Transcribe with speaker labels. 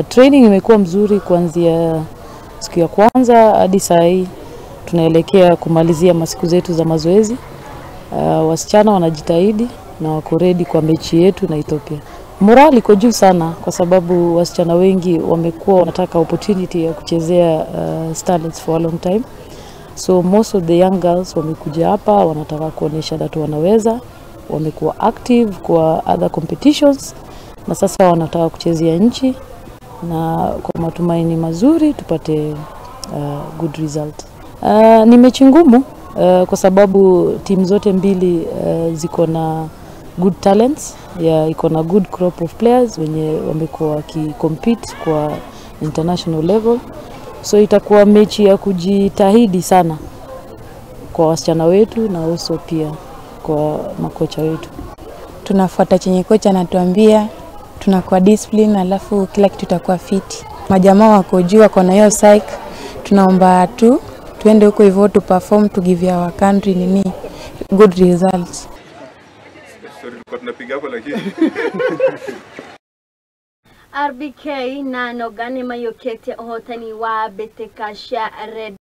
Speaker 1: Training imekuwa mzuri kuanzia siku ya kwanza hadi saa hii. Tunaelekea kumalizia masiku zetu za mazoezi. Wasichana wanajitahidi na wako ready kwa mechi yetu na Ethiopia. Morali iko juu sana kwa sababu wasichana wengi wamekuwa wanataka opportunity ya kuchezea Starlets for a long time. So most of the young girls wamekuja hapa wanataka kuonesha that wanaweza, wamekuwa active kwa other competitions na sasa wanataka kuchezea nchi, na kwa matumaini mazuri tupate good result. Ni mechi ngumu kwa sababu timu zote mbili ziko na good talents, iko na good crop of players wenye wamekuwa wakicompete kwa international level. So itakuwa mechi ya kujitahidi sana kwa wasichana wetu na also pia kwa makocha wetu.
Speaker 2: Tunafuata chenye kocha anatuambia, tunakuwa discipline, alafu kila kitu itakuwa fit. Majamaa wako juu, wako na hiyo psych, tunaomba tu tuende huko hivyo tu perform, to give our country nini good results.
Speaker 3: Sorry, tulikuwa tunapiga hapo lakini
Speaker 4: RBK na Nogane mayokete ohotani wa Betekasha Red.